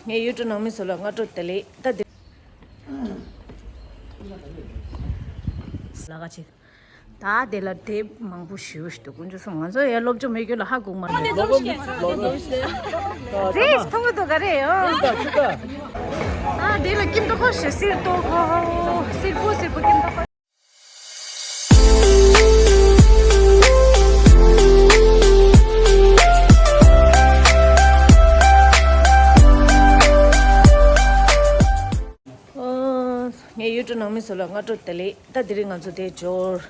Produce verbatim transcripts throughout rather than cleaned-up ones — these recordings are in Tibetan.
ངའི་ཡུ་ཊུབ་ནང་མི་ཚོ་ལ་སྔ་དྲོ་བདེ་ལེགས། ད་འདི་ལ་ཁ་ཅིག་ད་དེ་ལ་དེབ་མང་པོ་ཞེ་པོ་ཞིག་འདུག་དཀོན་མཆོག་གསུམ། ང་ཚོ་ཡ་སློབ་སྦྱོང་མེད་རྒྱུ་ལ་ཧ་གོ་མ་རེད། ལོ་ལོ་ལོ་ལོ། རྫས་མཐོང་གི་འདུག་ག་རེ་ཡོད། ཨ་དེ་ལ་སྐྱིད་མདོག་ཁ་ཤས་སེར་མདོག་ཁ་སེར་པོ་སེར་པོ་སྐྱིད་མདོག་ཁ། ཨོ། ངའི་ཡུ་ཊུབ་ནང་མི་ཚོ་ལ་སྔ་དྲོ་བདེ་ལེགས། ད་དེ་རིང་ང་ཚོ་དེ་འབྱོར།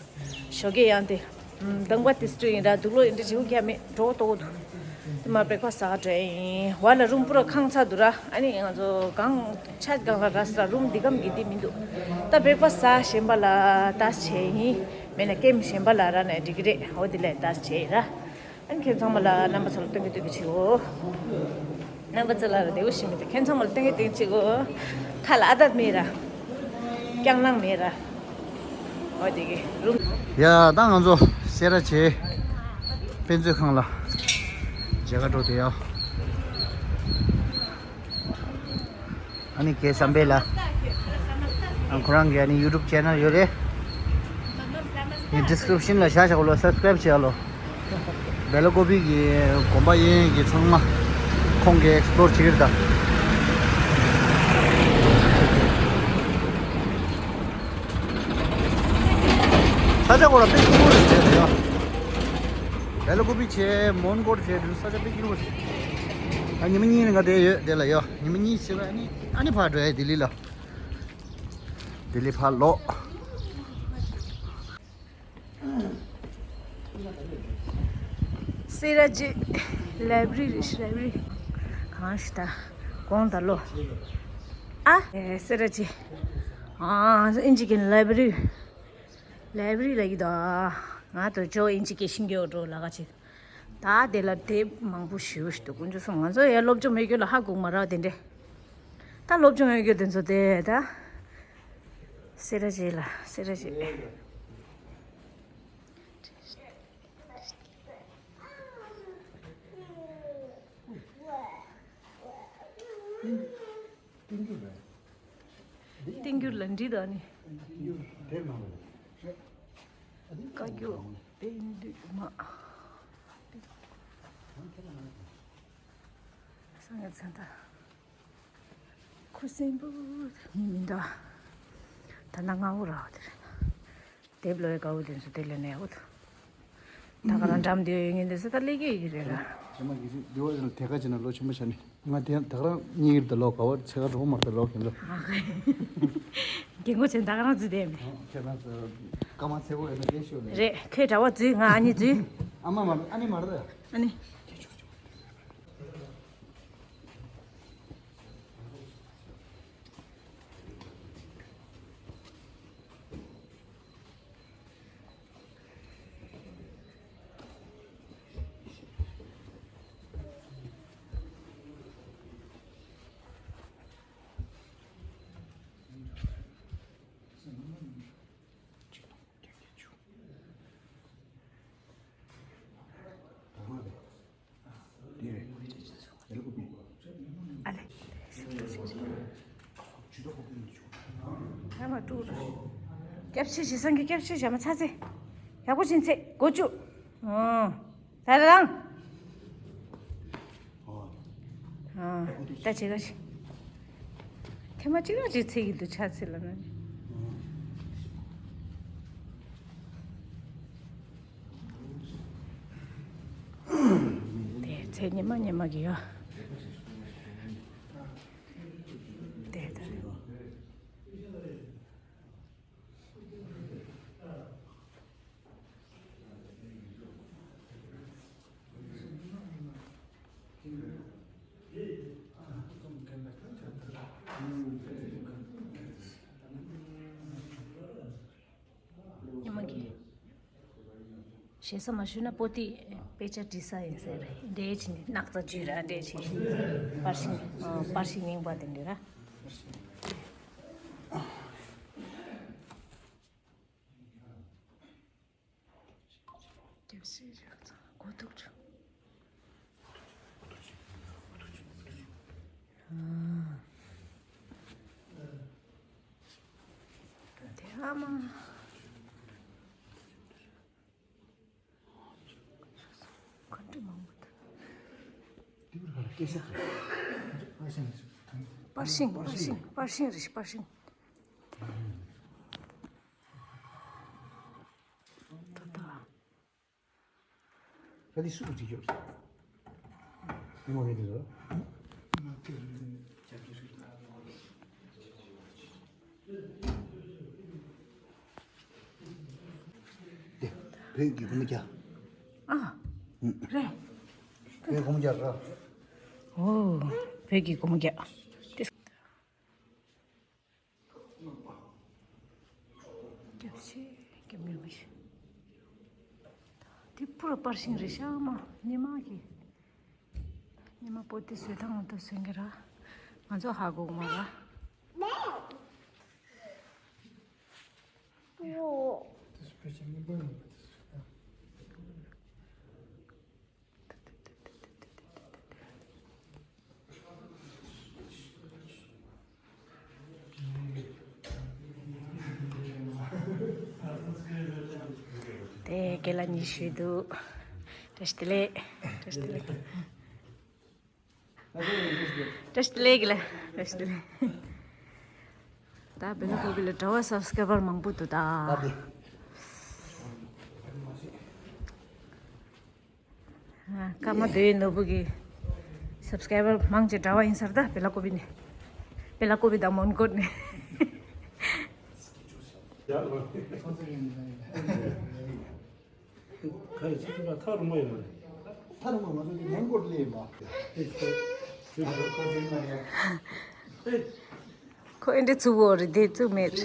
ཞོགས་ཀས་ཡང་དེ། ཨམ། དང་པ་དེ་སུ་ཡིན་ར་འདུག་ལོ་ཡིན་འདྲ་བྱེད་དགོས་ཀྱི་མེད་འགྲོ་ཏོག་འདུག་དེ་མ་བེག་ཕ་སི་ཟ་འགྲོ་ཡིན། བ་ལ་རུམ་པུ་ར་ཁང་ཚ་འདུག་ར། ཨ་ནི་ང་ཚོ་གང་ཆ་གང་ལ་ར་སི་ལ་རུམ་འདི་གམ་གི་འདི་མི་འདུག་ད་བེག་ཕ་སི་ཟ་གཞན་པ་ལ་ཏཱས་བྱས་ཡིན། མེད་ན་ཀེམ་གཞན་པ་ལ་ར་ནས་འགྲིག་གི་རེད། འོ་དེ་ལས་ཏཱས་བྱས་ར། ཨ་ནི་ཁྱེད་ཚང་མ་ལ་རྣམ་པ་ཚོ་ལ་སྟོན་གི་སྟོན་གི་བྱེད་འོ། རྣམ་པ་ཚོ་ལ་ར་བདེ་བོ་ཞིག་མི་འདུག་ཁྱེད་ཚང་མ་ལ་སྟོན་གི་སྟོན་གི་བྱེད་འོ། ཁ་ལ་ཨ་ཏ་མེད་ར། སྐྱང་ནང་མེད་ར། འོ་དེ་གི་རུམ། ཡ་ད་ང་ཚོ་སེ་ར་བྱེས་དཔེ་མཛོད་ཁང་ལ་མཇལ་ཁ་འགྲོ་དེ་ཡ། ཨ་ནི་གེ་བསམ་འཕེལ་ལ། ཨ་ཁོ་རང་གི་ཨ་ནི་ཡུ་ཊུབ་ཅེ་ནལ་ཡོད་རེད། ངས་ཌི་སི་ཀི་རིབ་ཤན་ལ་བཞག་བཞག་ལོ་སབ་སི་ཀི་རབ་བྱེད་ཨ་ལོ། སྦེ་ལ་ཀོ་པི་གི་དགོན་པ་ཡིན་གི་ཚང་མ་ཁོང་གིས་ཨེག་སི་པི་ལོར་བྱེད་ཀྱི་རེད་ད། ས་ཆ་ཁོ་ར་དཔེ་སྐྱིད་པོ་རེད་ཟེར་ཡ། སྦེ་ལ་ཀོ་པི་བྱས་མོན་གྷོ་བྱས་དུས་ས་ཆ་དཔེ་སྐྱིད་པོ་རེད། ཨ་ཉི་མ་གཉིས་ནས་ང་དེ་ཡོད་དེ་ལ་ཡོད། ཉི་མ་གཉིས་བྱས་པ་ཨ་ནི་ཨ་ནི་ཕར་འགྲོ་ཡ་ལྡི་ལི་ལ། ལྡི་ལི་ཕར་ལོག་སེ་ར་བྱེས་ལའི་བྷ་རི་རེད། ལའི་བྷ་རི་གང་ཞིག་ད་དགོང་དག་ལོ། ཨ་ཨེ་སེ་ར་བྱེས། ཨ་ཨིན་ཇི་སྐད་ལའི་བྷ་རི། ལའི་བྷ་རི་ལ་ཡི་ད། ང་དང་ཇོ་ཨིན་ཇི་སྐད་ཤེས་ཀྱི་ཡོད་འགྲོ་ལ་ཁ་ཅིག་ད་དེ་ལ་དེབ་མང་པོ་ཞེ་པོ་ཞིག་འདུག་དཀོན་མཆོག་གསུམ། ང་ཚོ་ཡ་སློབ་སྦྱོང་མེད་རྒྱུ་ལ་ཧ་གོ་མ་རེད་དེ་འདྲས། ད་སློབ་སྦྱོང་ཡོད་རྒྱུ་དེ་ཚོ་དེ་ད། སེ་ར་བྱེས་ལ་སེ་ར་བྱེས། བསྟན་འགྱུར་ལ་འདྲི་དང་ནི། བཀའ་བརྒྱུད་དཔལ་འདུས་མ། སངས་རྒྱས་མཚན་རྟགས། ཁུ་སིམ་པོ་མི་མི་འདུག་ད་ནང་ང་འུ་ར་བ་དེ་རེད། དེབ་ལོའི་དགའ་བོ་དེ་ཚོ་དེ་ལས་ནས་འུ་ཐུ། ད་ག་རང་འགྲམ་དེ་ཡོད་ངེས་འདི་ཚོ་ད་ལས་ཀྱི་ཡོད་རེད་ལ། ཇེ་མ་གི་ཅིག་དེ་བ་ཡིན་ལ་དེ་ག་ཅིག་ན་ལོ་ཆེན་པོ་ཆགས་ནས་ང་དེ་ད་ག་རང་གཉིས་ཀྱི་ད་ལོ་ག་བ་ཚེ་ག་གྲོགས་མ་ད་ལོ་གན་ལོ། རྒན་གོག་ཆེན་ད་ག་རང་ཚུད་དེ་མེད། ཁྱེད་རང་ཚོ་སྐར་མ་ཚེ་གོ་ཡོད་ན་སྐད་ཤོད་ལེ། རེད་ཁོས་གྲྭ་བ་ཚུད་ང་ཨ་ནི་ཚུད། ཨ་མ་མ་ཨ་ནི་མ་རེད། ཨ་ནི། ཨ་ལེ། ཨ་མ་ཀྲུག་ར། སྐྱབས་ཆེ་ཞེ་སང་གི་སྐྱབས་ཆེ་ཞེ་མ་ཚ་ཚེ། ཡག་པོ་ཕྱིན་ཚེ་སྒོ་ཅུ། ཨོ། ད་རང་། ཨོ། ད་ཅི་ག་ཞིག་ཐེངས་མ་གཅིག་རང་ཅིག་ཚེ་གི་འདུག་ཆ་ཚེ་ལ་ན། དེ་ཚེ་ཉི་མ་ཉི་མ་གི་ཡོད། དེ་ད། ཉི་མ་གི། ཞེ་ས་མ་ཞུས་ན་པོ་ཏི་དཔེ་ཆ་འབྲི་ས་ཡིན་ཟེར་རེད། འདྲེ་ཆེ་ནི་སྣག་ཚ་བརྗོད་ར་འདྲེ་ཆེ། པར་ཤིང་ཨ་པར་ཤིང་རྙིང་པ་དེ་འདྲ་ར། སྐྱབས་སེ་རེད་ཚང་གོ་ཐུབ་བྱུང་། ཨ་མ། ག་འདྲ་མང་པོ་འདུག་པར་ཤིང་། པར་ཤིང་། པར་ཤིང་། པར་ཤིང་རེད། པར་ཤིང་། ད་ད། ད་འདི་སུ་གིས་བྲིས་ཡོད་རེད། ཉི་མ་ངས་འདི་ལ། དེ་བོད་ཀྱི་སྒོར་མོ་བརྒྱ། ཨ། ཨུ། རེད། བོད་སྒོར་མོ་བརྒྱ་ར། ཨོ། བོད་ཀྱི་སྒོར་མོ་བརྒྱ། དེ། སྐྱབས་ཤིག་སྐྱབས་མེད་མི་ཤེས། དེ་པུར་པར་ཤིང་རེད་ཤག་མ། ཉི་མ་གི། ཉི་མ་པོ་ཏི་བཟོས་ཐང་དུ་སོན་གི་ར། ང་ཚོ་ཧ་གོ་གི་མ་ར། དེ་རྒན་ལགས་གཉིས་ཞུས་འདུག་བཀྲ་ཤིས་བདེ་ལེགས། བཀྲ་ཤིས་བདེ་ལེགས། བཀྲ་ཤིས་བདེ་ལེགས་རྒན་ལགས། བཀྲ་ཤིས་བདེ་ལེགས། ད་བེ་ལ་ཀོ་བི་ལ་དྲ་བ་སབ་སི་ཀ་རའི་བར་མང་པོ་འདུག་ད། ཨ། ཀརྨ་སྡེ་བའི་ནོར་བུ་གི་སབ་སི་ཀ་རའི་བར་མང་ཆེ་དྲ་བ་ཡིན་ས་རེད་ད། བེ་ལ་ཀོ་བི་ནས། བེ་ལ་ཀོ་བི་དང་མོན་གྷོ་ནས། ག་རེ་ཚིག་ཐུབ་ན་ཐག་རིང་པོ་ཡོད་མ་རེད། ཐག་རིང་པོ་ང་ཚོ་འདི་མོན་གྷོ་ལ་ཡིན་པ། ཁོ་ཨེ་འདྲ་ཚུགས་པོ་རེད། དེ་ཚུགས་མེད། བཀྲ་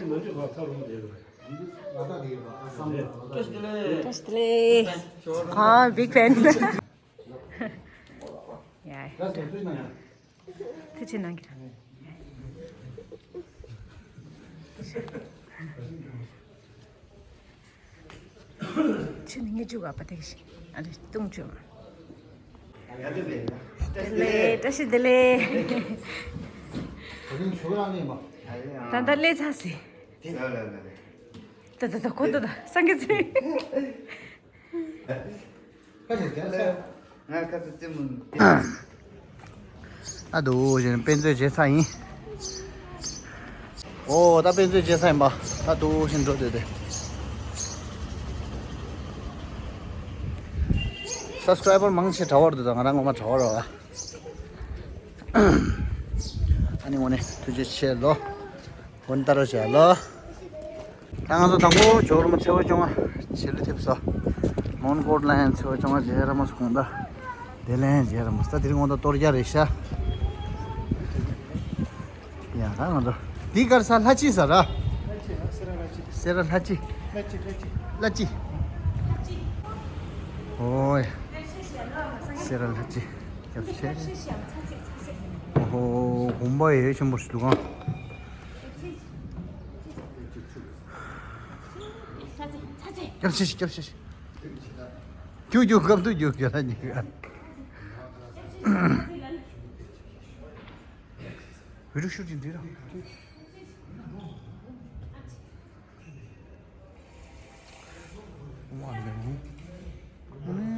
ཤིས་བདེ་ལེགས། ཨ། བིག་ཕེན། ཡ། ཐུགས་རྗེ་གནང་གི། ཕྱི་ནས་ངས་བཅུག་ག་པ་དེ་གི་ཤིང་། ཨ་རེ་བཏུང་བཅུག་མ། བཀྲ་ཤིས་བདེ་ལེགས། བཀྲ་ཤིས་བདེ་ལེགས། ད་ལྟ་སླེབས་ཚར་སི། ད་ད་ད་གོ་ད་ད་སངས་རྒྱས་ཚེ། ང་ཁ་ཚ་ཙེ་མོ། ཨ་དུ་ཞེན་དཔེ་མཛོད་བྱེད་ས་ཡིན། ཨོ་ད་དཔེ་མཛོད་བྱེད་ས་ཡིན་པ། ད་དུ་ཞེན་འགྲོ་འདོད་དེ། སབ་སི་ཀ་རའི་བར་མང་ཆེ་དྲ་བར་འདུག་ད་ང་རང་ངོ་མ་དྲ་བར་བ། ཨ་ནི་དངོས་གནས་ཐུགས་རྗེ་ཆེ་ལོ། འོན་ཏར་བྱ་ལ། ད་ང་ཚོ་དང་པོ་ཇོ་རུ་མ་ཚེ་བ་སྐྱོང་བ་ཆེ་ལུ་ཐེབས་སོ། མོན་གྷོ་ལ་ཡང་ཚེ་བ་སྐྱོང་བ་ཇེ་ར་མ་སུ་གུང་ད། དེ་ལ་ཡང་ཇེ་ར་མ་སུ་ད་དེ་རིང་ངོ་ད་གཏོར་རྒྱག་རེད་ཤག་ཡ་ད་ང་ཚོ་འདི་གར་ས་ལྷ་ཅི་ས་ར། སེ་ར་ལྷ་ཅི། ལྷ་ཅི། ཨོ་ཡ། སེ་ར་ལྷ་ཅི། སྐྱབས་ཆེ། ཨོ་ཧོ་དགོན་པ་ཡེ་ཆེན་པོ་ཞིག་འདུག་ག་སྐྱབས་ཆེ་སྐྱབས་ཆེ། རྒྱུག་རྒྱུག་སྐབས་དུ་རྒྱུག་རྒྱུག་ལ་ཉིག་ག་བི་རུ་ཤུ་ཅིག་འདི་ར།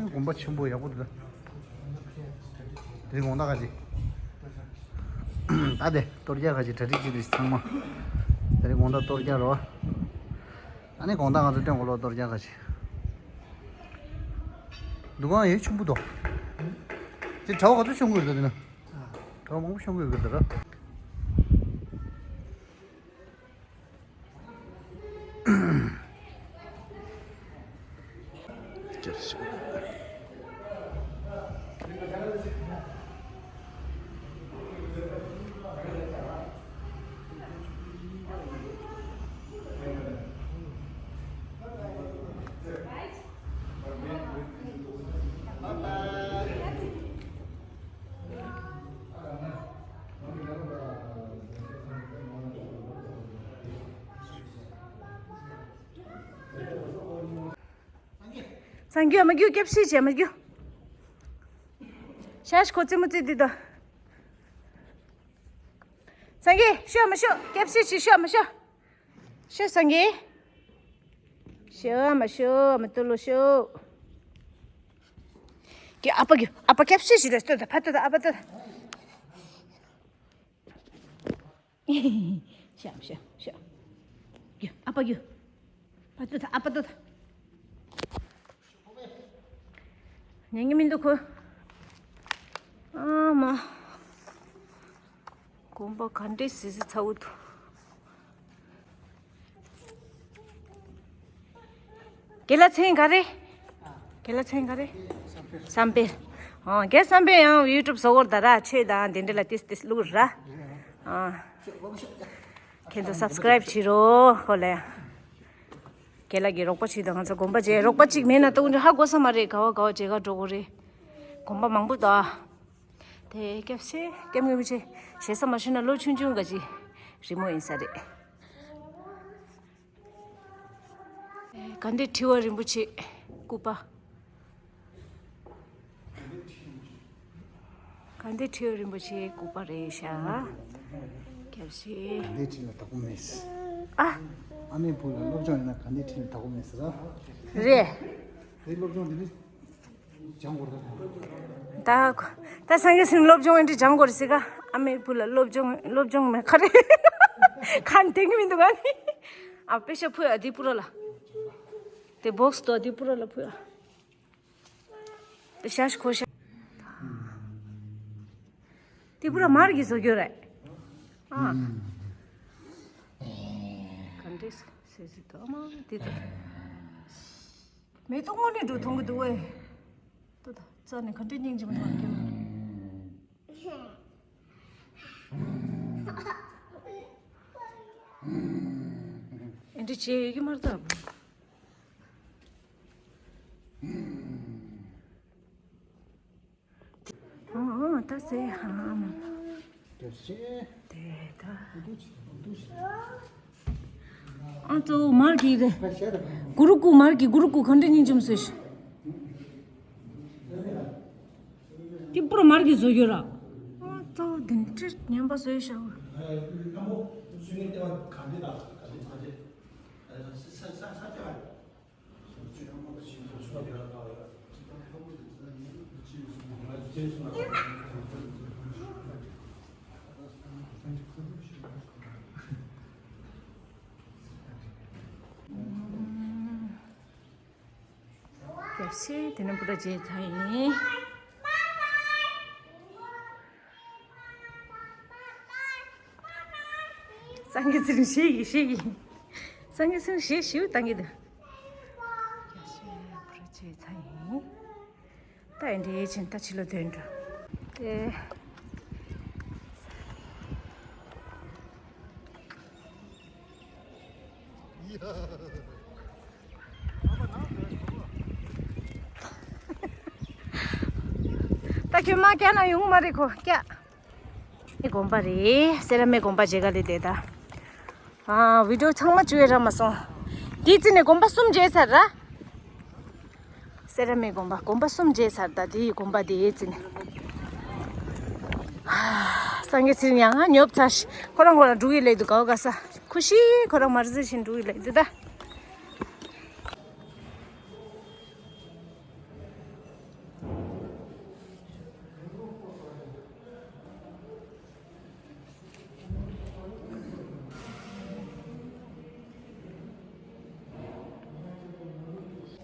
དགོན་པ་ཆེན་པོ་ཡག་པོ་འདུག་དེ་རིང་དགོང་དག་ག་ཅི། ད་དེ་གཏོར་རྒྱག་ག་ཅི་གྲ་སྒྲིག་བྱེད་དུས་ཚང་མ། དེ་རིང་དགོང་དག་གཏོར་རྒྱག་རོ། ཨ་ནི་དགོང་དག་ང་ཚོ་སྟོན་གོ་ལོ་གཏོར་རྒྱག་ག་ཅི། འདུ་ཁང་ཡོད་ཆེན་པོ་འདུག་དེ་གྲྭ་བ་ག་ཚོད་ཤོང་གི་རེད་ད་དེ་ན། གྲྭ་བ་མང་པོ་ཤོང་གི་ཡོད་གི་ད་ར། སངས་རྒྱས་མ་རྒྱུག་སྐྱབས་ཤིག་བྱས་མ་རྒྱུག་ཤ་ཤ་ཁོ་ཙི་མོ་ཙི་འདི་དང་། སངས་རྒྱས་ཤོ་མ་ཤོ་སྐྱབས་ཤིག་བྱས་ཤོ་མ་ཤོ། ཤོ་སངས་རྒྱས། ཤོ་མ་ཤོ་མ་ཏུ་ལོ་ཤོ། གི་ཨ་ཕ་གི་ཨ་ཕ་སྐྱབས་ཤེས་ཞིག་རེད། ལྟོས་དང་ཕ་ལྟོས་དང་ཨ་ཕ་ལྟོས་དང་། ཤ་ཤ་ཤ། གི་ཨ་ཕ་གི་ཕ་ལྟོས་དང་ཨ་ཕ་ལྟོས་དང་། ཉན་གི་མི་འདུག་ཁོ། ཨ་མ། དགོན་པ་ག་འདྲས་སི་སི་ཚ་བོ་འདུག། རྒན་ལགས་མཚན་ག་རེ། རྒན་ལགས་མཚན་ག་རེ། བསམ་འཕེལ། ཨོ་རྒན་བསམ་འཕེལ་ཡང་ཡུ་ཊུབ་བཟོ་གོ་ར་ད་ར་ཆོས་དང་དེ་འདྲ་ལ་ཏིས་ཏིས་བླུག་ར། ཨ། ཁྱེད་ཚོ་སབ་སི་ཀ་རེབ་བྱེད་རོགས་ཁོ་ལ་ཡང་། རྒན་ལགས་ཀྱིས་རོགས་པ་བྱེད་དང་ང་ཚོ་དགོན་པ་མཇལ། རོགས་པ་གཅིག་མེད་ན་ཏོག་ཙམ་ཧ་གོ་ས་མ་རེད། ག་བ་ག་བ་མཇལ་ག་འགྲོ་དགོས་རེད། དགོན་པ་མང་པོ་འདུག་ཨ། དེ་སྐྱབས་ཆེ་སྐྱབས་མགོན་མི་ཆེ་ཞེ་ས་མ་ཞུ་ན་ལོ་ཆུང་ཆུང་ག་ཅི་རི་མོ་ཡིན་ས་རེད། དེ་ག་འདྲས་ཁྲི་བ་རིན་པོ་ཆེ་སྐུ་པར། ག་འདྲས་ཁྲི་བ་རིན་པོ་ཆེ་སྐུ་པར་རེད་ཤག། སྐྱབས་ཆེ། ག་འདྲས་ཁྲི་ལ་བདག་པོ་མེད་ཟེར། ཨ། ཨ་མའི་བུ་ལ་སློབ་སྦྱོང་ཡིན་ན་ག་འདྲས་ཁྲི་ལ་བདག་པོ་མེད་ཟེར་ཨ། རེད། དེ་སློབ་སྦྱོང་དེ་ནི། སྦྱང་དགོས་རེད། ད་ད་སངས་རྒྱས་སེམས་སློབ་སྦྱོང་ཨེ་འདྲ་སྦྱང་དགོས་རེད་ཟེར་ག། ཨ་མའི་བུ་ལ་སློབ་སྦྱོང་སློབ་སྦྱོང་མེད་ཁ་རེད། ཁ་འདེང་གི་མི་འདུག་ག་ནི། ཨ་པེ་ཤ་ཕུ་ཨ་དེ་པུ་ར་ལ། དེ་བོག་སི་དོ་དེ་པུ་ར་ལ་ཕུ་ཨ། དེ་ཤ་ཤ་ཁོ་ཤ། དེ་པུ་ར་མར་གྱི་བཟོ་རྒྱུ་རེད། ཨ། ག་འདྲས་སེ་སི་དོ་ཨ་མ་དེ་དོ། མེ་ཏོག་དངོས་གནས་འགྲོ་མཐོང་གི་འདུག་ཨེ། ཏོ་ད་རྩ་ནས་ག་འདྲའི་སྙིང་རྗེ་མོ་མཐོང་གི། ཨེ་འདྲ་བྱེད་ཡོད་ཀྱི་མ་རེད་ད། ཨོ་ཨོ་ད་ཟེ་ཧམ། དེ་ཟེ། དེ་ད། ཨ་ཙོ་མར་གྱི་རེད། གུ་རུ་ཀུ་མར་གྱི་གུ་རུ་ཀུ་ག་འདྲ་སྙིང་རྗེ་མོ་བཟོས་ཤག། དེ་པུ་ར་མར་གྱི་བཟོ་རྒྱུ་ར། ཨ་ཙོ་དེ་འདྲ་ངན་པ་བཟོས་ཤག། སྐྱབས་སེ་དེ་ནས་པུ་ར་བྱས་ཚར་ཡིན། སངས་རྒྱས་ཚེ་རིང་ཞེས་ཡིན་ཞེས་ཡིན། སངས་རྒྱས་ཚེ་རིང་ཞེས་ཞིའུ་བཏང་གི་འདུག། སྐྱབས་སེ་པུ་ར་བྱས་ཚར་ཡིན། ད་ཨེ་འདྲའི་ཕྱིན་ད་ཕྱི་ལོགས་ཐོན་འགྲོ། དེ། ད་ཁྱོད་མ་སྐྱ་ན་ཡོང་མ་རེད་ཁོ་སྐྱ། ཨེ་དགོན་པ་རེད། སེ་ར་སྨད་དགོན་པ་མཇལ་ག་ལས་དེ་ད། ཨ་བི་ཌིའོ་ཚང་མ་བཅུག་ཡ་རག་མ་སོང་། དེའི་རྩིས་ནས་དགོན་པ་གསུམ་མཇལ་ཚར་ར། སེ་ར་སྨད་དགོན་པ་དགོན་པ་གསུམ་མཇལ་ཚར་ད་དེའི་དགོན་པ་དེའི་རྩིས་ནས། ཨ་སངས་རྒྱས་ཚེ་རིང་ཡང་ང་ཉོབ་ཚར་ཤག། ཁོ་རང་ཁོ་རང་འགྲོ་གི་ལས་འདུག་གའོ་ག་ས། ཁུ་ཤི་ཁོ་རང་མར་ཟི་བཞིན་འགྲོ་གི་ལས་འདུག་ད།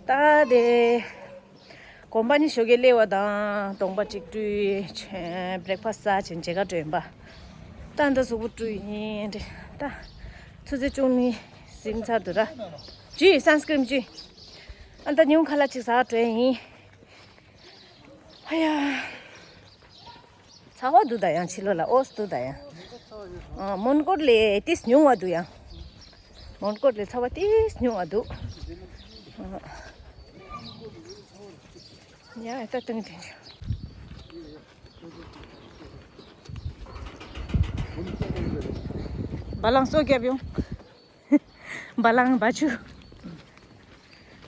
ད་དེ། དགོན་པ་ནི་ཞོགས་ཀས་སླེབས་པ་དང་གདོང་པ་གཅིག་བཀྲུས། བྷི་རེག་ཕ་སི་ཟ་བྱས་མཇལ་ཁ་འགྲོ་ཡིན་པ། ད་ད་གཟུགས་པོ་བཀྲུས་ཡིན་ད། ཆུ་ཚོད་བཅུ་གཉིས་ཟིན་ཚར་འདུག་ར། ཇུས་སན་སི་ཀྲིན་ཇུས། ཨ་ད་ཉུང་ཁ་ལག་ཅིག་ཟ་འགྲོ་ཡིན། ཨ་ཡ། ཚ་བ་འདུག་ད་ཡང་ཕྱི་ལོགས་ལ་ཨོས་འདུག་ད་ཡང་། ཨ་མོན་གྷོ་ལས་ཏིས་ཉུང་བ་འདུག་ཡང་། མོན་གྷོ་ལས་ཚ་བ་ཏིས་ཉུང་བ་འདུག། ཨ་ཡ་ད་ཏང་ཏང་། བ་ལང་སོ་རྒྱབ་ཡོང་། བ་ལང་བ་ཆུ།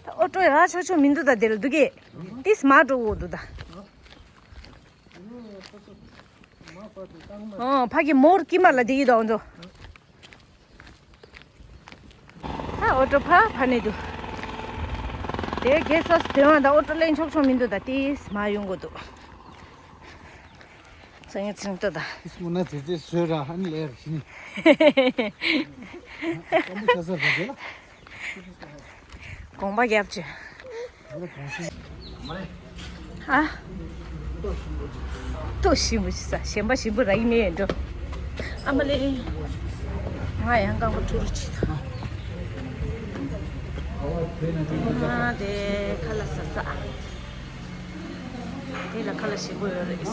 ད་ཨོ་ཊོ་ཡ་ཆོག་ཆོག་མི་འདུག་ད་དེ་ལ་འདུག་གས། ཏིས་མ་འགྲོ་འོ་འདུག་ད། ཨོ་ཕ་གི་མོར་ཀི་མ་ལ་དེ་གི་དོང་ཚོ། ད་ཨོ་ཊོ་ཕ་ཕ་ནས་འདུག། དེ་གེ་སོ་དོན་དང་ཨོ་ཊོ་ལེན་ཆོག་ཆོག་མི་འདུག་ད་ཏིས་མ་ཡོང་གོ་འདུག་ཚང་ཚང་ཏོ་ད། ཏིས་མོ་ན་ཙེ་ཙེ་བཟོས་ར་ཨ་ནི་ལེར་ཞི་ནི། ཀམ་པོ་ཆ་ས་ར་དེ་ལ། དགོངས་པ་རྒྱབ་ཅིག་ཨ། ལྟོ་ཞིམ་པོ་ཞིག་ཟ། གཞན་པ་ཞིམ་པོ་རག་གི་མེད་འགྲོ། ཨ་མ་ལེ། ང་ཡང་རྐང་པ་འཁྲུ་རུ་ཅིག་ཨ་དེ་ཁ་ལག་ཟ་ཟ། དེ་ལ་ཁ་ལག་ཞིམ་པོ་ཡོད་རེད།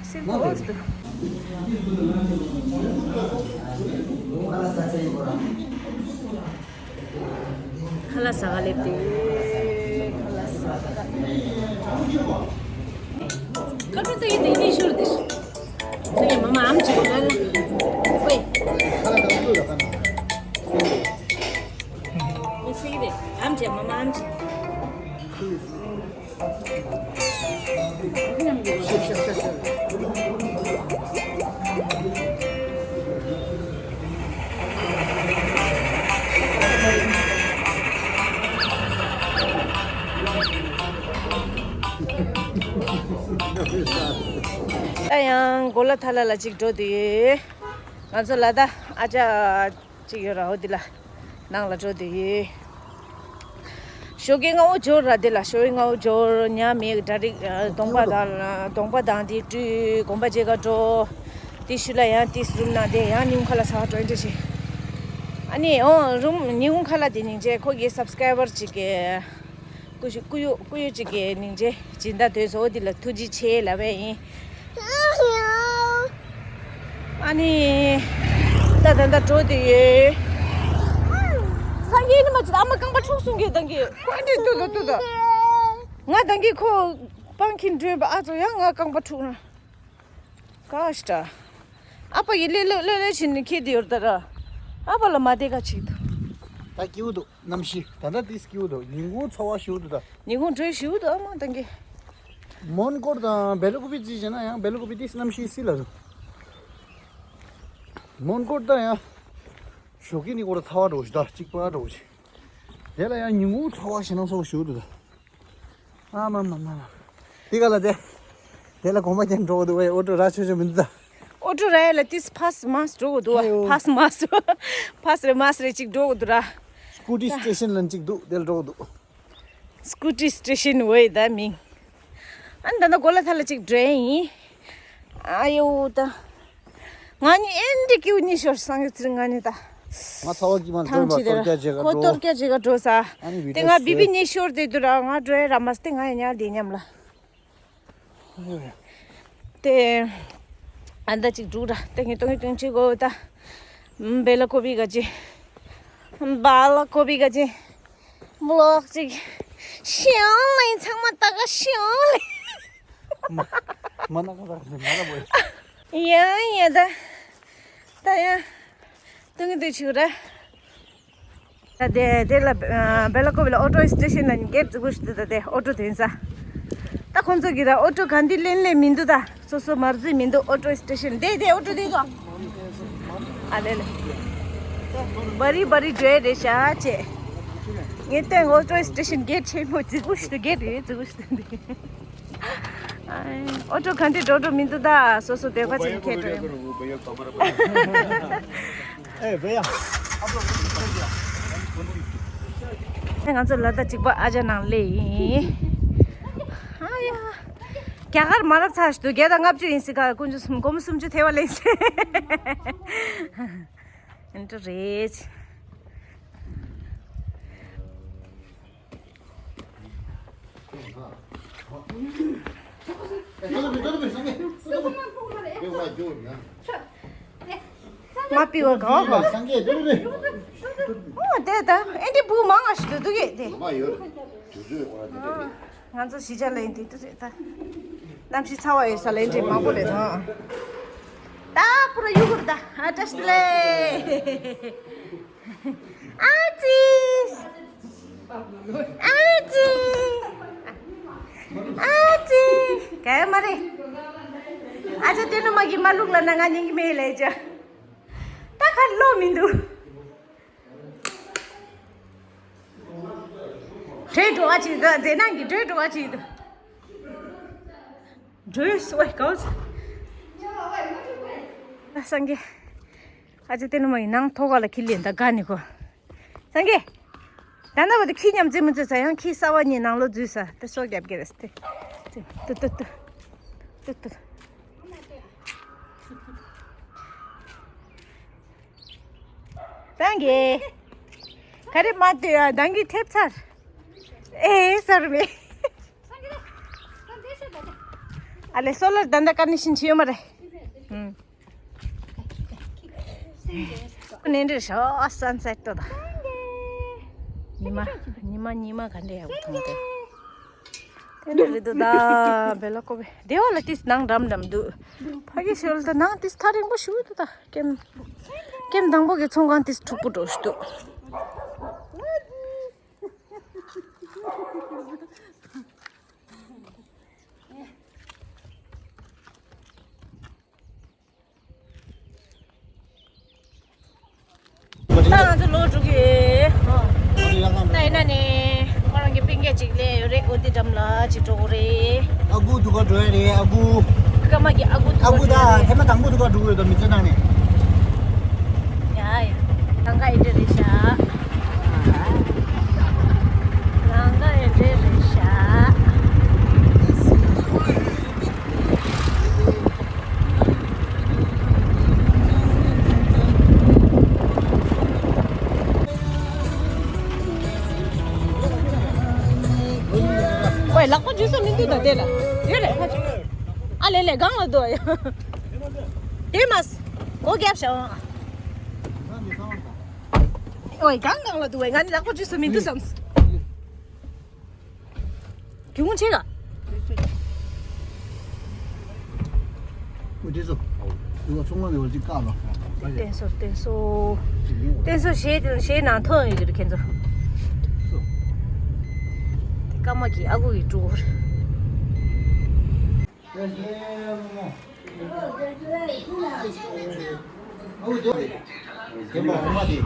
སིལ་བུ་འོ་ཙི། ཁ་ལག་ཟ་ག་སླེབས་ཏེ། ཁ་ལག་ཟ་ག་ཁ་ཁྲོ་ཏི་ཡིན་ཏི་ཡིན་ཤུར་ཏི། ཏི་ཡིན་མ་མ་ཨམ་ཅི་གོ་ན་ལ། ཝེ། ཨམ་ཅི་མ་མ་ཨམ་ཅི། ད་ཡང་གོ་ལ་ཐ་ལ་ལ་ཅིག་འགྲོ་དུས། ང་ཚོ་ལ་ད་ཨ་ཅག་ཅིག་ཡོད་ར་ཧོ་དི་ལ། ནང་ལ་འགྲོ་དུས། ཞོགས་ཀའི་སྔ་བོ་འབྱོར་ར་དེ་ལ་ཞོགས་ཀའི་སྔ་བོ་འབྱོར་ཉ་མེད་གྲ་རིག་གདོང་པ་དང་གདོང་པ་དང་དེ་བཀྲུས་གོམ་པ་བརྗེ་ག་འགྲོ། དེ་ཤུལ་ལ་ཡང་ཏིས་རུམ་ནང་དེ་ཡང་ཉིན་ཁ་ལ་ས་ཧ་ཀྲོ་འདྲ་ཞིག་ཨ་ནི་ཨོ་རུམ་ཉིན་ཁ་ལ་དེ་ཉིན་རྗེས་ཁོ་གི་སབ་སི་ཀ་རའི་བར་ཅིག་གི་སྐུ་ཞུ་སྐུ་ཡུ་སྐུ་ཡུ་གཅིག་གི་སྙིང་རྗེ་སྦྱིན་བདག་དོལ་སོ་འོ་འདི་ལ་ཐུགས་རྗེ་ཆེ་ལབ་པས་ཡིན། ཨ་ནི། ད་ད་ད་འགྲོ་དུས་ཡོད། སངས་རྒྱས་ནི་མ་ཅི་ཨ་མ་རྐང་པ་འཁྲུགས་སོང་གི་དང་གི་ཁོ་འདི་ཏུ་ད་ཏུ་ད། ང་དང་གི་ཁོ་པང་ཁྱིམ་འགྲོས་པ་ཨ་ཙོ་ཡང་ང་རྐང་པ་འཁྲུགས་ན། ག་ཤ་ཏྲ། ཨ་ཕ་ཡི་ལེ་ལེ་ལེ་ལེ་བྱིན་ནི་ཁྱེད་དེ་ཡོར་ད་ར། ཨ་ཕ་ལ་མ་བདེ་ག་ཆིག་ཏུ། ད་སྐྱིད་པོ་འདུག་གནམ་གཤིས་ད་ལྟ་དེ་སྐྱིད་པོ་འདུག་ཉིན་གུང་ཚ་བ་ཞུ་འདུག་ད། ཉིན་གུང་དྲོད་ཞུ་འདུག་ཨ་མ་དང་གི་མོན་གྷོ་དང་བེ་ལ་ཀོ་པི་རྩིས་བྱས་ན་ཡང་བེ་ལ་ཀོ་པི་དེ་གནམ་གཤིས་སིལ་ལ་འདུག་མོན་གྷོ་ད་ཡང་ཞོགས་ཀྱི་ནི་གོ་ར་ཚ་བ་འགྲོ་ཞུ་ད་གཅིག་པ་འགྲོ་ཞིག་དེ་ལ་ཡང་ཉིན་གུང་ཚ་བ་ཞེ་ན་ཚ་བ་ཞུ་འདུག་ད། ཨ་མ་མ་མ་མ། དེ་ག་ལ་དེ། དེ་ལ་གོམ་པ་ཅན་འགྲོ་འདུག་བས་ཨོ་ཊོ་ར་ཆོས་ཆོས་མི་འདུག་ད། ཨོ་ཊོ་ར་ཡ་ལ་ཏིས་ཕ་སི་མ་སི་འགྲོ་འདུག་ཨ་ཧེ་ཡོ། ཕ་སི་མ་སི། ཕ་སི་རེ་མ་སི་རེ་ཅིག་འགྲོ་འདུག་ར། སྐུ་ཊི་སི་ཊེ་ཤན་ལ་ཅིག་འདུག་དེ་ལ་འགྲོ་འདུག་སྐུ་ཊི་སི་ཊེ་ཤན་འོ་ཡི་ད་མིང་། ཨ་ནི་ད་ནི་གོ་ལ་ཐ་ལ་ཅིག་འགྲོ་ཡིན། ཨ་ཡོ་ད། ང་གཉིས་ཨེ་འདྲ་སྐྱིད་པོ་གཉིས་ཤོར་སངས་རྒྱས་ཚེ་རིང་ང་གཉིས་ད། ང་ཚ་བ་གིས་མ་ཐང་འགྲོ་ཆེ་བ་དེ་གཏོར་ར་རྒྱ་བྱེད་ག་ཁོ་འགྲོ། གཏོར་རྒྱ་བྱེད་ག་འགྲོ་ས། ཨ་ནི་བི་དེ་ང་བི་བི་གཉིས་ཤོར་དེ་དུ་ར་ང་འགྲོ་ཡ་ར་མ་སྟེ་ང་ཡ་ཉལ་དེ་མཉམ་ལ། ཨ་ཡོ་ཡ། དེ། ཨ་ད་ཅིག་འགྲུག་ར་ཏེ་ངས་ཏོ་ངས་ཏུང་ཅིག་གོ་ད། བེ་ལ་ཀོ་བི་ག་ཅི། བ་ལ་ཀོ་བི་ག་ཅི། མོ་ལོག་ཅིག་ཤིའང་ལེན་ཚང་མ་ད་ག་ཤིའང་ལེན། མ་མ་ན་ག་ད་ང་ལ་བོ། ཡ་ཡ་ད། ད་ཡ། ཏུང་གི་དུ་ཆུ་ར། ད་དེ་དེ་ལ་བེ་ལ་ཀོ་བི་ལ་ཨོ་ཊོ་སི་ཊེ་ཤན་ལ་གེ་ཊི་འཛུགས་ཞུ་དུ་ད་དེ་ཨོ་ཊོ་དོན་ས། ད་ཁོང་ཚོ་གི་ད་ཨོ་ཊོ་ག་འདི་ལེན་ལེན་མི་འདུག་ད། སོ་སོ་མར་རྫི་མི་འདུག་ཨོ་ཊོ་སི་ཊེ་ཤན་དེ་དེ་ཨོ་ཊོ་དེ་དོ། ཨ་ལེ་ལེ། བ་རི་བ་རི་འགྲོ་རེ་ཤ་ཆེ། ངས་སྟོན་ཨོ་ཊོ་སི་ཊེ་ཤན་གེ་ཊི་ཆེན་མོ་འཛུགས་ཞུ་དུ་གེ་ཊི་རེ་འཛུགས་ཞུ་དུ་འདི། ཨོ་ཊོ་ག་འདི་འགྲོ་འགྲོ་མི་འདུག་ད་སོ་སོ་དེ་ག་ཅིག་ཁྱེར་འགྲོ་ཡ། ཨེ་བེ་ཡ། ང་ཚོ་ལ་ད་གཅིག་པ་ཨ་ཅག་ནང་སླེབས་ཡིན། ཨ་ཡ། རྒྱ་གར་མ་རབས་ཚར་ཞིག་ཏུ་བརྒྱ་དང་ལྔ་བཅུ་ཡིན་སྲིད་ག་ཀུན་སྤྱོད་སུམ་སྒོར་མོ་སུམ་ཅུ་ཐེ་བ་ལེན་སྲིད། ཨེ་འདྲ་རེད། མ་པི་བ་ག་བ་ག། ཨོ་དེ་ད་ཨེ་འདྲ་བུ་མང་ང་ཞིག་འདུག་གེ་དེ། ང་ཚོ་གཞིས་ཆགས་ལ་ཡིན་དེ་དུ་རེད་ད། གནམ་གཤིས་ཚ་བ་ཡོད་ས་ལ་ཡིན་དེ་མང་པོ་རེད་ད། ད་པུ་ར་ཡུ་གུར་ད་ཨ་ཏྲ་ཤི་ལེ། ཨ་ཙི། ཨ་ཙི། ཨ་ཙི། ག་ཡ་མ་རེད། ཨ་ཅག་དེ་ནུ་མ་གི་མ་ལུག་ལ་ན་ང་ཉན་གི་མེད་ལེ་ཅག་ད་ཁ་ལོ་མི་འདུག་བྲོས་འགྲོ་བ་ཅིག་འདུག་མཛེས་ནག་གི་བྲོས་འགྲོ་བ་ཅིག་འདུག་བྲོས་སོ་ཀའོ། ཨ་སངས་རྒྱས། ཨ་ཅེ་དེ་ནི་མ་ཡིན་ནང་ཐོག་ཁ་ལ་ཁྱི་ལེན་ད་དགའ་ནི་གོ། སངས་རྒྱས། ད་ལྟ་བར་དུ་ཁྱི་མཉམ་འཛུལ་མི་འཛུལ་ས་ཡང་ཁྱི་གསར་བ་གཉིས་ནང་ལོགས་འཛུལ་ས་དེ་སོ་རྒྱབ་ཀྱི་རེད་དེ། ཏུ་ཏུ་ཏུ། ཏུ་ཏུ། སངས་རྒྱས། ག་རེ་མ་ལྟོས་ཨ་འདང་གི་ཐེབས་ཚར། ཨེ་ཟེར་མེད། ཨ་ལེ་སོ་ལར་ད་ལྟ་ཀ་ནི་ཤིན་ཆི་ཡོད་མ་རེད། ཨུམ། ནས་འདྲེ་ཤོ་སན་སེ་ཊི་ཏོ་ད། ཉི་མ་ཉི་མ་ཉི་མ་ག་འདྲེ་ཡག་པོ་མཐོང་སྟེ། དེ་འདྲ་རེད་འདུག་ད་བེ་ལ་ཀོ་བེ་དེ་བ་ལ་ཏིས་ནང་འགྲམ་འགྲམ་འདུག་ཕ་གི་ཤོལ་ད་ནང་ཏིས་ཐག་རིང་པོ་ཞུ་འདུག་ད་ཀེམ། ཀེམ་དང་པོ་གི་ཚོང་ཁང་ཏིས་འཁྲུག་པོ་འགྲོ་ཞུ་འདུག་ད་ང་ཚོ་ལོག་འགྲོ་གི་ཡོད། ད་ཡིན་ན་ནི་ཁོ་རང་གི་སྤུན་ཀྱག་ཅིག་སླེབས་ཡོད་རེད། ཨོ་དི་འགྲམ་ལ་ཅིག་འགྲོ་གི་རེད། ཨ་ཁུ་འདུག་ག་འགྲོ་ཡ་རེད་ཨ་ཁུ། ཀརྨ་གི་ཨ་ཁུ་འདུག་ཨ་ཁུ་ག་ད་འགྲོ་ཡ་རེད། ཐེངས་མ་དང་པོ་འདུག་ག་འགྲོ་གི་ཡོད་ད་མི་ཚེ་ནང་ནས། ཡ་ཡ། ལམ་ཁ་ཨེ་འདྲ་རེད་ཤག་ལམ་ཁ་ཨེ་འདྲ་རེད་ཤག་ཝེ། ལག་པ་འཇུ་ས་མི་འདུག་ད་དེ་ལ། ཡོད་རེད་ཕ་ཆུ། ཨ་ལེ་ལེ་སྒང་ལ་འདུག་ཡ། དེ་མ་སྒོ་རྒྱབ་ཤག་ཝེ། སྒང་སྒང་ལ་འདུག་ཝེ། ང་ནི་ལག་པ་འཇུ་ས་མི་འདུག་བསམ། རྒྱུ་ཆེ་ག་འདི་ཚོ། འདི་ཚོ་ཚོང་ཁང་ནས་འོ་ཅིག་བཀག་ལ། བསྟན་སྲོལ་བསྟན་སྲོལ། བསྟན་སྲོལ་གཞས་དེ་གཞས་ནང་ཐོན་ཡོད་ཀྱི་རེད་ཁྱེད་ཚོ། དེ་ཀརྨ་གི་ཨ་ཁུ་གི་ཕྲུ་གུ་རེད། རྒན་པ་ཧུ་མ་དེ།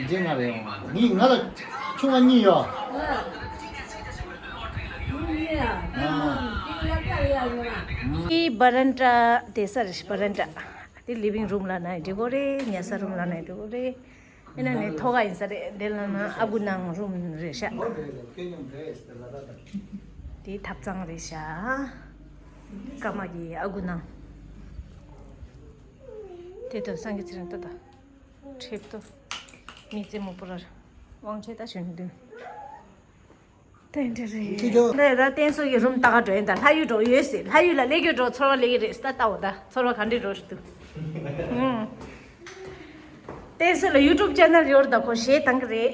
རྒན་ང་རེད། ངའི་ང་ལ་ཆུང་བ་གཉིས་ཡོད། ཨ། འདི་བ་རན་ཌ་དེ་ས་རེད། བ་རན་ཌ། འདི་ལི་ཝིང་རུམ་ལབ་ན་ཡང་འགྲིག་གི་རེད། ཉལ་ས་རུམ་ལབ་ན་ཡང་འགྲིག་གི་རེད། ཡིན་ན་ནི་ཐོག་ཁ་ཡིན་ས་རེད། འདི་ལབ་ན་ཨ་ཁུ་ནང་རུམ་རེད་ཤག་འདི་ཐབ་ཚང་རེད་ཤག་ཀརྨ་གི་ཨ་ཁུ་ནང་། དེ་དུ་སངས་རྒྱས་ཚེ་རིང་ཏོ་ད། ཁྲེབ་ཏོ། མི་ཚེ་མོ་པོ་ར། དབང་ཆེ་ད་གཞོན་དུ། དེ་འདྲ་རེད། ཁྱེད་ཚོ། འདི་ད་བསྟན་སྲོལ་གྱི་རུམ་ལྟ་ག་འགྲོ་ཡིན་ད། ལྷ་ཡུལ་འགྲོ་ཡོད་སྲིད། ལྷ་ཡུལ་ལ་སླེབས་རྒྱུ་འགྲོ་ཚོར་བ་སླེབས་ཀྱི་རེད་ད། ལྟ་འོ་ད་ཚོར་བ་ག་འདྲ་འགྲོ་ཞིག་འདུག་ཨུམ། བསྟན་སྲོལ་ལ་ཡུ་ཊུབ་ཅེ་ནལ་ཡོད་རེད་ད། ཁོ་གཞས་བཏང་གི་རེད།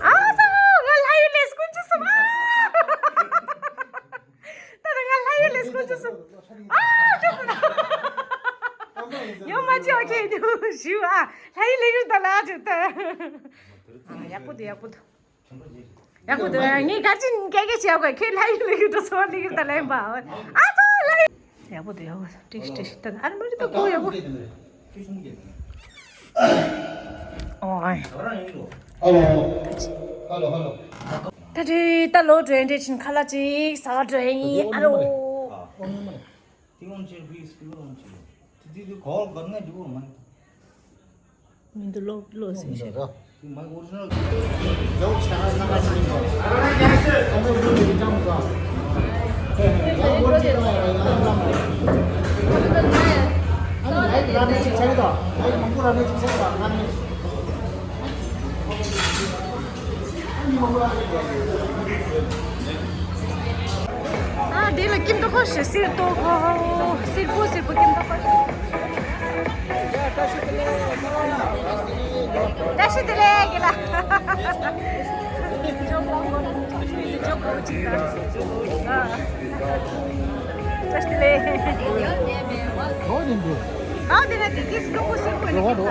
ཨ་ཙི། ང་ལྷ་ཡུལ་ལས་སྐུ་མཆོད་སོང་། ཨ། ད་ད་ང་ལྷ་ཡུལ་ལས་སྐུ་མཆོད་སོང་། ཨ་ཙི། ཡོང་མ་ཅི་ཨོ་ཁེ་དུ་ཞུ་ཨ། ལྷ་ཡུལ་ལས་ཡུལ་ད་ལ་ཨ་ཙི་ད། ཡག་པོ་འདུག་ཡག་པོ་འདུག་ཡག་པོ་འདུག་ངས་ག་ཅི་སྐད་སྐད་བྱས་གོ། ཁྱེད་ལྷ་ཡུལ་ལས་ཡུལ་དུ་སོང་ལས་ཡུལ་དུ་ལེན་པ། ཨ་ཙི་ལྷ་ཡུལ། ཡག་པོ་འདུག་ཡག་པོ་འདུག་ཏིག་ཏིག་ཏིག་ཨ་རི་མ་རི་ཏོ་གོ་ཡག་པོ། ཨོ་ཨ། ཧ་ལོ། ཧ་ལོ། ཧ་ལོ། ད་དེ་ད་ལོ་འགྲོ་ཡིན་འདྲ་ཕྱིན་ཁ་ལག་ཅིག་ཟ་ག་འགྲོ་ཡིན། ཨ་རོ། ཏི་ཝང་ཆེར་བི་སི་ཀི་ཝང་ཆེར། ཏི་ཏི་ཏི་གོ་གར་ན་འཇུག་མ། མི་འདུག་ལོ་ལོ་ཟེར་ཤག་ཨ་དེ་ལ་ཀིམ་ཏོ་ཁོ་ཤི་སིར་ཏོ་ཁོ་སིར་པོ་སིར་པོ་ཀིམ་ཏོ་ཁོ་ཤི། བཀྲ་ཤིས་བདེ་ལེགས་ཡིན་ལ། ཇོ་གོ་ཅིག་ཨ། བཀྲ་ཤིས་བདེ་ལེགས། ག་བ་དེ་འདུག་ག་བ་དེ་ན་དེ་དེ་སི་ཀོ་སི་ཀོ་ནི་ཀིམ་ཏོ།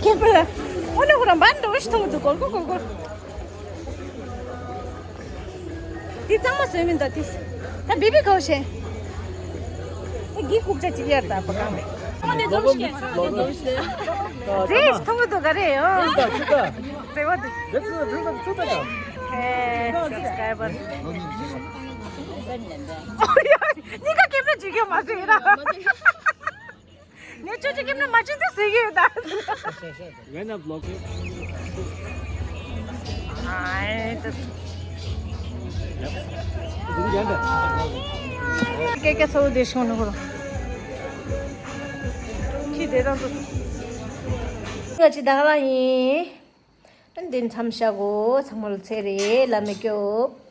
ཁྱེད་པ་ཨོ་ནི་ཁོ་རང་བན་འགྲོ་ཞིག་མཐོང་གི་འདུག་གོར་གོར་གོར་གོར། དེ་གཙང་མ་བཟོས་མིན་ད་དེ། ད་བི་བི་གོ་ཤེ། ད་གི་ཀུག་ཅ་ཅི་ཡར་ད་པ་གང་མེད། ལོ་གོ་མི་ལོ་གོ་མི་ཟེར། ཛེ་ཐོང་གི་འདུག་ག་རེ་ཡོ། ཁྱི་ད་ཁྱི་ད། ཛེ་བ་དུ། ཛེ་ཙི་ཛེ་ཙི་ཙི་ད། ཧེ་སབ་སི་ཀ་རའི་བར། ཨོ་ཡ། གཉིས་ཀ་ཀེམ་ར་ཅིག་ཡོད་མ་ཟེར་ཡིན་ན། ངས་ཅོ་ཅོ་ཀེམ་ར་མ་བྱེད་དུ་ཟེར་གི་ཡོད་ད། When I vlog it. ཨའི་ད། ཀེ་ཀེ་ཚོ་བདེ་ཤོང་ནོ་གོ། ཁྱི་བདེ་དང་དུ། ང་ཅི་ད་ག་ལ་ཡིན། འདི་མཚམས་བཞག་གོ། ཚང་མ་ལ་ཚེ་རེ་ལ་མི་སྐྱོབ།